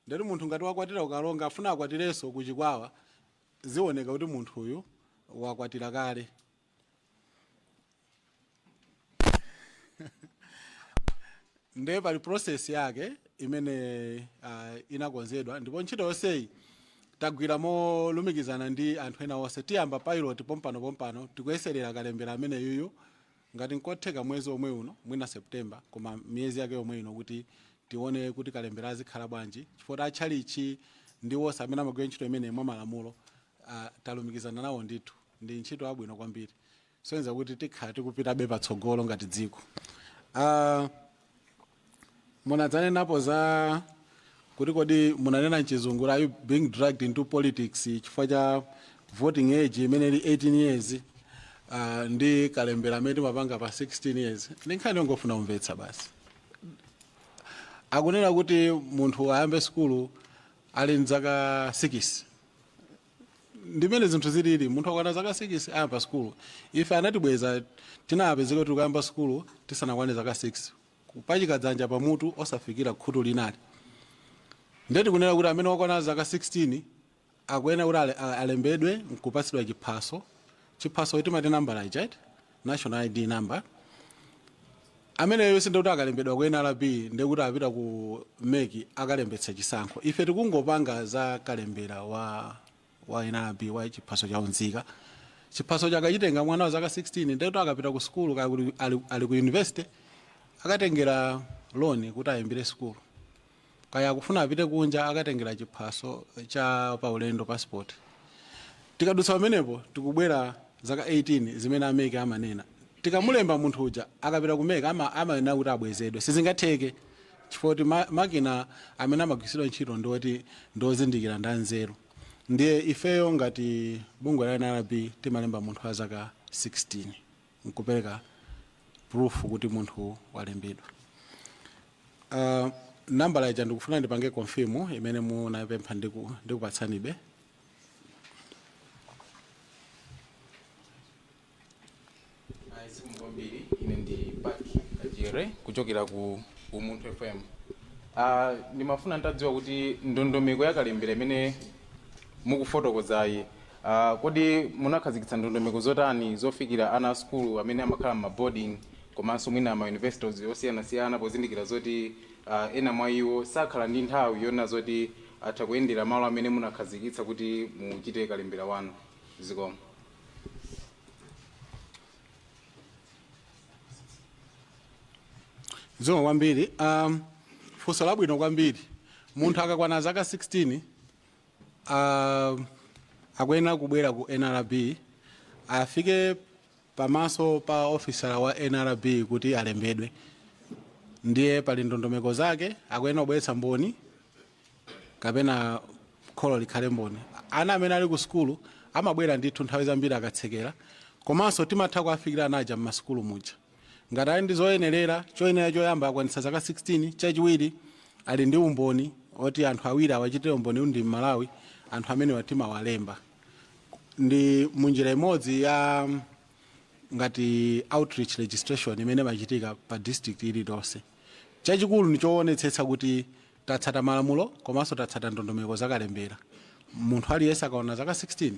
Ndeti munthu ngati wakwatira kuKaronga, afuna akwatirenso kuChikwawa, zioneka kuti munthu uyu wakwatira kale. Ndiye pali process yake imene inakonzedwa, ndipo ntchito yonseyi tagwira molumikizana ndi anthu ena onse. Tiyamba pilot pompano pompano, tikuyeserera kalembera amene yuyu, ngati nkotheka mwezi omwe uno, mwina September, koma miyezi yake yomwe ino, kuti tione kuti kalembera azikhala bwanji, chifukwa atchalichi ndi Ndi wonse amene amagwira ntchito imeneyi mwa malamulo, talumikizana nawo ndithu. Ndi ntchito yabwino kwambiri, soneza kuti tikhala tikupitabe patsogolo ngati dziko. Munadzanenapo za kuti kodi munanena mchizungu, "Are you being dragged into politics?" chifukwa cha voting age imene ili 18 years ndi kalembera amene timapanga pa 16 years. Ndi nkhani yongofuna kumvetsa basi. Akunena kuti munthu ayambe sukulu ali mzaka 6. Ndimene zinthu zilili, munthu akwana zaka 6 ayamba sukulu. Ife anatibweza, tinapezeka kuti tikuyamba sukulu tisanakwane zaka 6, kupachika dzanja pamutu osafikira khutu linali. Ndeti kunena kuti amene wakwana zaka 16 akuyenera kuti alembedwe nkupatsidwa chiphaso. Chiphaso timati nambala ija, right? National ID number. Ameneyo sindikuti akalembedwa ku NRB ndekuti apita ku MEC akalembetsa chisankho. Ife tikungopanga za kalembera wa NRB wa chiphaso cha unzika. Chiphaso chakachitenga mwana wa zaka 16, ndekuti akapita ku sukulu, kaya kuti ali ku university, akatengera loan kuti ayimbire sukulu, kaya akufuna apite kunja, akatengera chiphaso cha paulendo, passport. Tikadutsa pamenepo, tikubwera zaka 18 zimene a MEC amanena. Tikamulemba munthu uja, akapita ku MEC amanena kuti abwezedwe. Sizingatheke, chifukwa kuti makina amene amagwiritsidwa ntchito ndiwoti ndiozindikira ndi anzeru. Ndiye ifeyo ngati bungwe la NRB timalemba munthu wa zaka 16 nkupereka proof kuti munthu walembedwa. Nambala ija ndikufuna ndipange confirm imene munapempha, ndikupatsanibe. Ayi, zikomo kwambiri. Ine ndi Patrick Kachere kuchokera ku Umunthu FM. Ndimafuna ntadziwa kuti ndondomeko ya kalembera imene mukufotokozayi, kodi munakhazikitsa ndondomeko zotani zofikira ana a sukulu amene amakhala m'ma boarding komanso mwina ma universities osiyanasiyana, pozindikira zoti ena mwa iwo sakhala ndi nthawi yona zoti atha kuyendera malo amene munakhazikitsa kuti muchite kalembera wanu? Zikomo. Zikomo kwambiri. Funso labwino kwambiri. Munthu akakwana zaka 16 akuyenera kubwera ku NRB, afike pamaso pa ofisala wa NRB kuti alembedwe. Ndiye pali ndondomeko zake. Akuyenera kubweretsa mboni kapena kholo likhale mboni. Ana amene ali ku sukulu amabwera ndithu nthawi zambiri akatsekera, komanso timatha kuafikira anaja mmasukulu muja ngati ali ndi zoyenerera. Choyenera choyamba, akwanitsa zaka 16. Chachiwiri, ali ndi umboni oti anthu awiri awachitire umboni ndi Mmalawi. Anthu amenewa timawalemba. Ndi munjira imodzi ya ngati outreach registration imene imachitika pa district ililonse. Chachikulu ndi choonetsetsa kuti tatsata malamulo komanso tatsata ndondomeko zakalembera. Munthu aliyense akaona zaka 16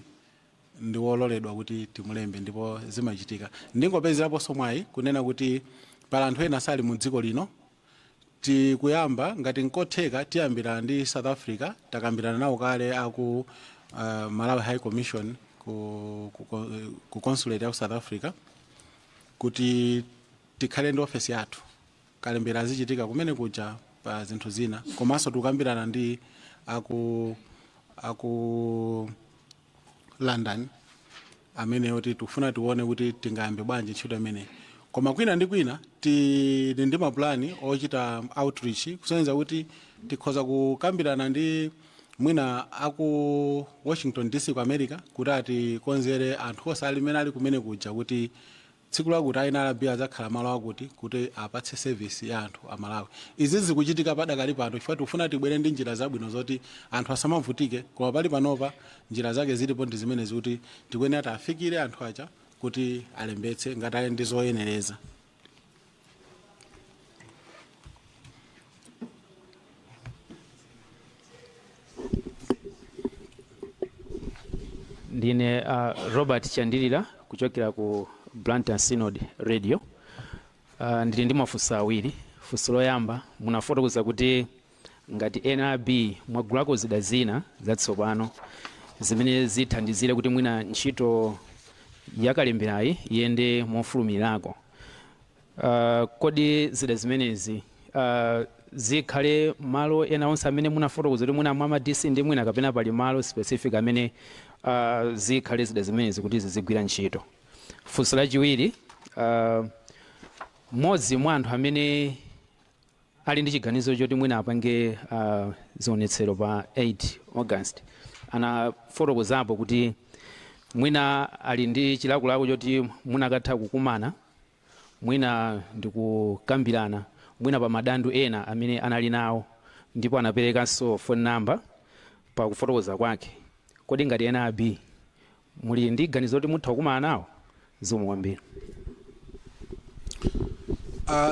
ndi wololedwa kuti timulembe, ndipo zimachitika. Ndingopezeraponso mwayi kunena kuti pala anthu ena sali mu dziko lino. Tikuyamba, ngati nkotheka, tiyambira ndi South Africa. Takambirana nawo kale aku Malawi High Commission ku consulate ya ku South Africa kuti tikhale ndi ofesi yathu, kalembera azichitika kumene kuja pa zinthu zina. Komanso tikukambirana ndi aku London amene oti tikufuna tione kuti tingayambe bwanji ntchito imeneyi. Koma kwina ndi kwina tili ndi mapulani ochita outreach, kusonyeza kuti tikhoza kukambirana ndi mwina aku Washington DC ku America kuti atikonzere anthu onse alimene ali kumene kuja kuti tsiku lakuti a NRB adzakhala malo akuti kuti apatse service ya anthu amalawi. Izi zikuchitika padakali pano chifukwa tikufuna tibwere ndi njira zabwino zoti anthu asamavutike. Koma pali panopa njira zake zilipo ndi zimenezi, kuti tikuyenera tiafikire anthu aja kuti alembetse ngati ali ndi zoyenereza. Ndine Robert Chandilira kuchokera ku Blantyre Synod Radio. Ndili ndi mafunso awiri. Funso loyamba, munafotokoza kuti ngati NRB mwagulako zida zina zatsopano zimene zithandizire kuti mwina ntchito yakalemberayi iyende mofulumirako. Kodi zida zimenezi Zikhale malo ena onse amene munafotokoza kuti mwina mwa DC ndi mwina, kapena pali malo specific amene zikhale zida zimenezi kuti zizigwira ntchito? Funso lachiwiri, mmodzi mwa anthu amene ali ndi chiganizo choti mwina apange zionetsero pa 8 August anafotokozapo kuti mwina ali ndi chilakolako choti munakatha kukumana, mwina ndikukambirana mwina pa madandaulo ena amene anali nawo, ndipo anaperekanso phone number pa kufotokoza kwake. Kodi ngati NRB muli ndi ganizo kuti mutha kukumana nawo? Zikomo kwambiri.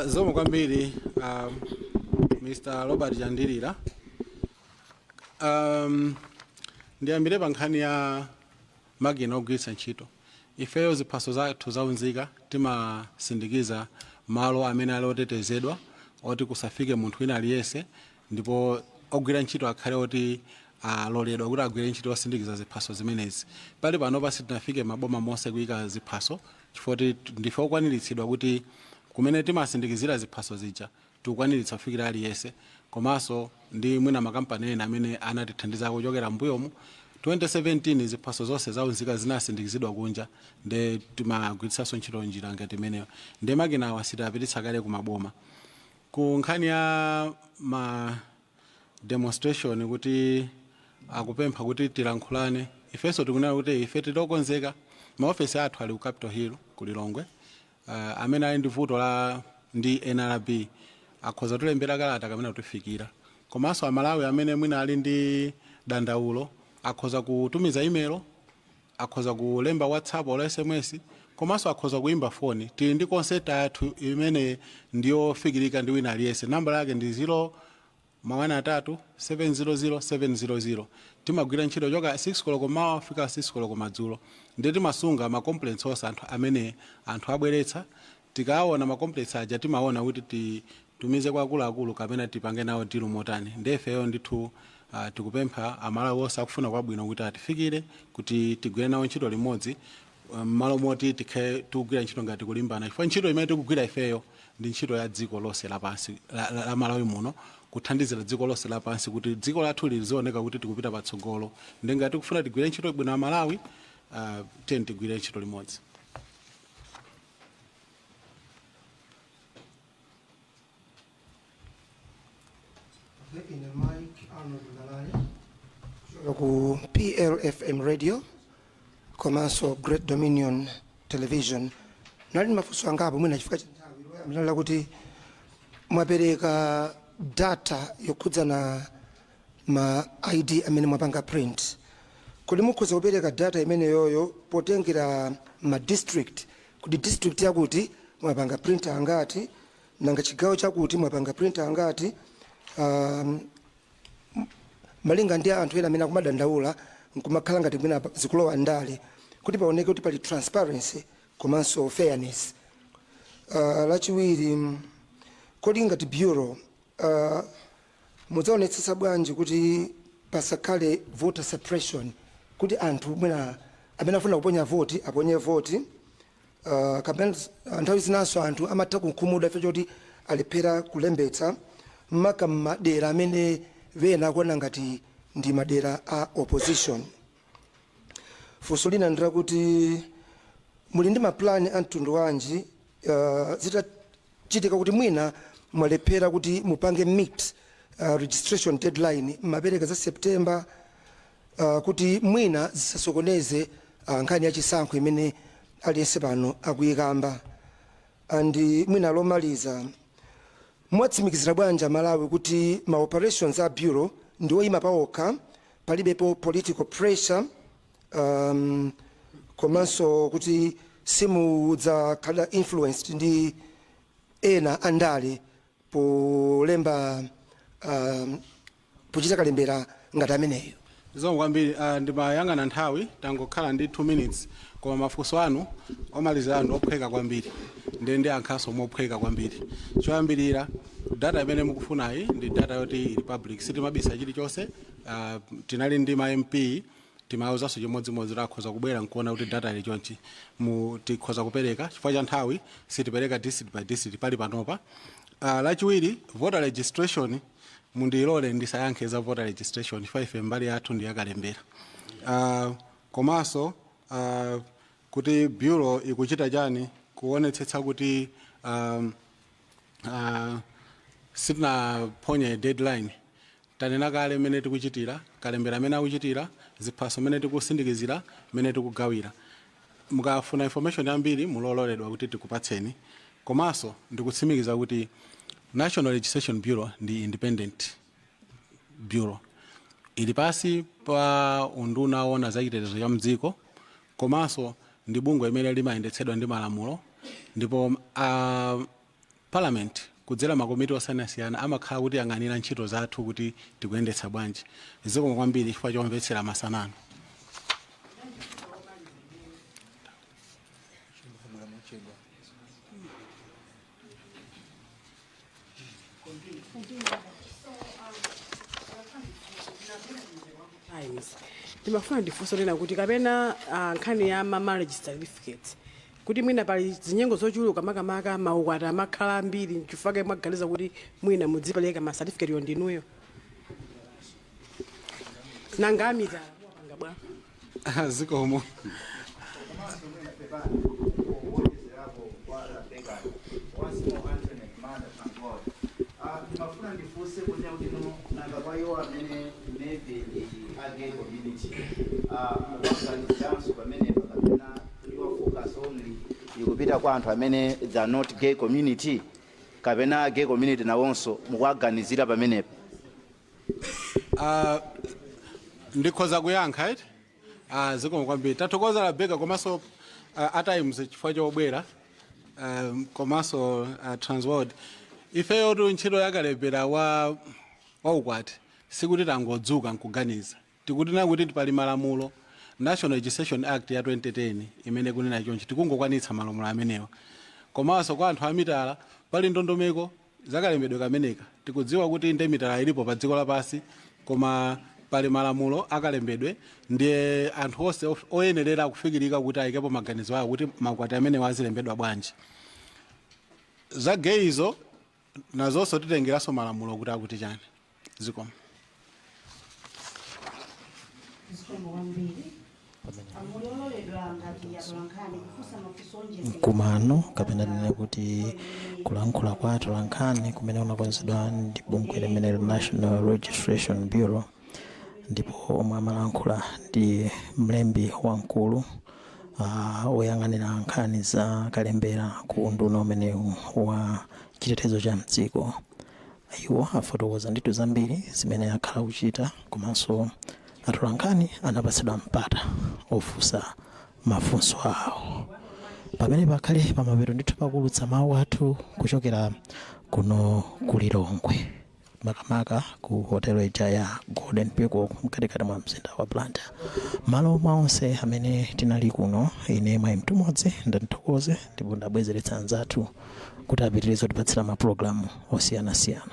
Zikomo kwambiri, Mr. Robert Chandilira. Ndiyambire pa nkhani ya makina ogwiritsa ntchito. Ifeyo ziphaso zathu zaunzika timasindikiza malo amene ali otetezedwa, oti kusafike munthu wina aliyense, ndipo ogwira ntchito akhale oti aloledwa kuti agwire ntchito yosindikiza ziphaso zimenezi. Pali panopa sitinafike maboma monse kuyika ziphaso, chifukwa kuti ndife okwaniritsidwa kuti kumene timasindikizira ziphaso zija tikukwaniritsa kufikira aliyense, komanso ndi mwina makampani ena amene anatithandiza kuchokera mbuyomu. 2017 ziphaso zonse zaunzika zinasindikizidwa kunja, nde timagwiritsanso ntchito njira ngati imeneyo. Nde makina awa sitapititsa kale kumaboma. Ku nkhani ya ma demonstration, kuti akupempha kuti tilankhulane, ifenso tikunena kuti ife titokonzeka. Maofesi athu ali ku Capitol Hill ku Lilongwe. Amene ali ndi vuto la ndi NRB akhoza tulembera kalata kamene kutifikira. Komanso Amalawi amene mwina ali ndi dandaulo akhoza kutumiza email, akhoza kulemba WhatsApp or SMS, komanso akhoza kuimba foni. Tili ndi call center yathu imene ndiyofikirika ndi wina aliyense. Nambala yake ndi 0 1 3 700 700. Timagwira ntchito choka 6 koloko mawa kufika 6 koloko madzulo, ndi timasunga ma complaints onse anthu amene anthu abweretsa. Tikaona ma complaints aja, timaona kuti titumize kwa akuluakulu kapena tipange nawo deal motani. Ndefeyo ndithu tikupempha Amalawi onse akufuna kwabwino kuti atifikire kuti tigwire nawo ntchito limodzi, m'malo moti tikhale tikugwira ntchito ngati kulimbana, chifukwa ntchito imene tikugwira ifeyo ndi ntchito ya dziko lonse lapansi la Malawi muno, kuthandizira dziko lonse lapansi kuti dziko lathu lizioneka kuti tikupita patsogolo. Ndi ngati tikufuna tigwire ntchito bwino Amalawi, tiyeni tigwire ntchito limodzi. Ine Mike Arnold Ngalale kuchoka ku PLFM Radio komanso Great Dominion Television. Nali mafunso angapo mwina chifukwa cha nthawi. Loyamba kuti mwapereka data yokhudzana ma ID amene mwapanga print. Kodi mukhoza kupereka data imeneyoyo potengera ma district, kuti district yakuti mwapanga print angati, nanga chigawo chakuti mwapanga print angati, malinga ndi anthu ena amene akumadandaula nkumakhala ngati mwina zikulowa ndale, kuti paoneke kuti pali transparency komanso fairness? Lachiwiri, kodi ngati bureau mudzaonetsetsa bwanji kuti pasakhale voter suppression, kuti anthu mwina amene afuna kuponya voti aponye voti, kapena nthawi zinanso anthu amatha kukhumudwa ife choti alephera kulembetsa, maka madera amene ena akuona ngati ndi madera a opposition? Funso lina ndilakuti muli ndi maplani a mtundu wanji zitachitika kuti mwina mwalephera kuti mupange meet registration deadline mmapereka za September, kuti mwina zisasokoneze nkhani ya chisankho imene aliyense pano akuyikamba? And mwina lomaliza, mwatsimikizira bwanji Amalawi kuti ma operations a bureau ndi oyima paokha, palibepo political pressure, komanso kuti simudzakhala influenced ndi ena andale polemba, pochita kalembera ngati ameneyo? Zikomo kwambiri. Ndimayang'ana nthawi, tangokhala ndi 2 minutes, koma mafunso anu omalizira anu ophweka kwambiri, ndi ankhaso mophweka kwambiri. Choyambirira, data imene mukufunayi ndi data yoti ili public, sitimabisa chilichonse. Tinali ndi ma MP, timawuzanso chimodzimodzi kuti akhoza kubwera nkuona kuti data ili chonchi. Mu tikhoza kupereka, chifukwa cha nthawi sitipereka district by district pali panopa. Lachiwiri, voter registration, mundilole ndisayankhe za voter registration ifa ife mbali yathu ndi yakalembera. Komanso kuti bureau ikuchita chani kuonetsetsa kuti sitinaphonye deadline, tanena kale mmene tikuchitira kalembera, amene akuchitira ziphaso, mmene tikusindikizira, mmene tikugawira. Mukafuna information yambiri, mulololedwa kuti tikupatseni. Komanso ndikutsimikiza kuti National Registration Bureau ndi independent bureau, ili pasi pa unduna owona za chitetezo cha mdziko, komanso ndi bungwe imene limayendetsedwa ndi malamulo, ndipo parliament kudzera makomiti osiyanasiyana amakhala kuti yang'anira ntchito zathu kuti tikuyendetsa bwanji. Zikomo kwambiri chifukwa chomvetsera masanano. Times, ndimafuna ndifunso lena kuti kapena nkhani ya ma marriage certificates, kuti mwina pali zinyengo zochuluka, makamaka maukwati amakhala ambiri, nchifukwa mwaganiza kuti mwina mudzipereka ma certificate yo ndinuyo? Nanga amitala mwapanga bwa? Zikomo. Komanso mwina pepani kuwonjezerapo kwa Rebecca, once more Anthony Manda, Transworld. Ndimafuna ndifunse kunena kuti no, nanga kwa iwo amene maybe ndi a gay community, mukuganiziranso pamenepa, kapena your focus only ikupita kwa anthu amene they are not gay community, kapena gay community nawonso mukuwaganizira pamenepa? Ndikhoza kuyankha, right? Zikomo kwambiri, tathokoza Rebecca, komanso a Times chifukwa chobwera, komanso Transworld. Ifeyo tu ntchito yakalembera wa ukwati sikuti tangodzuka nkuganiza. Tikutina kuti pali malamulo, National Registration Act ya 2010, imene kunena chonchi, tikungokwanitsa malamulo amenewa. Komanso kwa anthu amitala pali ndondomeko zakalembedwe kameneka. Tikudziwa kuti nde mitala ilipo pa dziko lapansi, koma pali malamulo akalembedwe, ndiye anthu onse oyenerera kufikirika kuti ayikepo maganizo awo kuti maukwati amenewa azilembedwa bwanji. Za gay zo nazonso titengeranso malamulo kuti akuti chani. Zikomo. Zikomo kwambiri. Muli ololedwa ngati atolankhani kufunsa mafunso onjezera. Mkumano, kapena tinene kuti kulankhula kwa atolankhani kumene kunakonzedwa ndi bungwe limene la National Registration Bureau, ndipo omwe amalankhula ndi mlembi wamkulu woyang'anira nkhani za kalembera ku unduna umenewu wa chitetezo cha mdziko. Iwo afotokoza ndithu zambiri zimene akhala kuchita, komanso atolankhani anapatsidwa mpata ofunsa mafunso awo. Pamene pakhale pamapeto ndithu pakulutsa mawu athu kuchokera kuno ku Lilongwe, makamaka ku hotelo ija ya Golden Peacock mkatikati mwa mzinda wa Blantyre, malo mwa onse amene tinali kuno, ine Mwayi Mtumodzi ndithokoze ndipo ndabwezeretsa anzathu kuti apitirize kutipatsira mapulogalamu osiyanasiyana.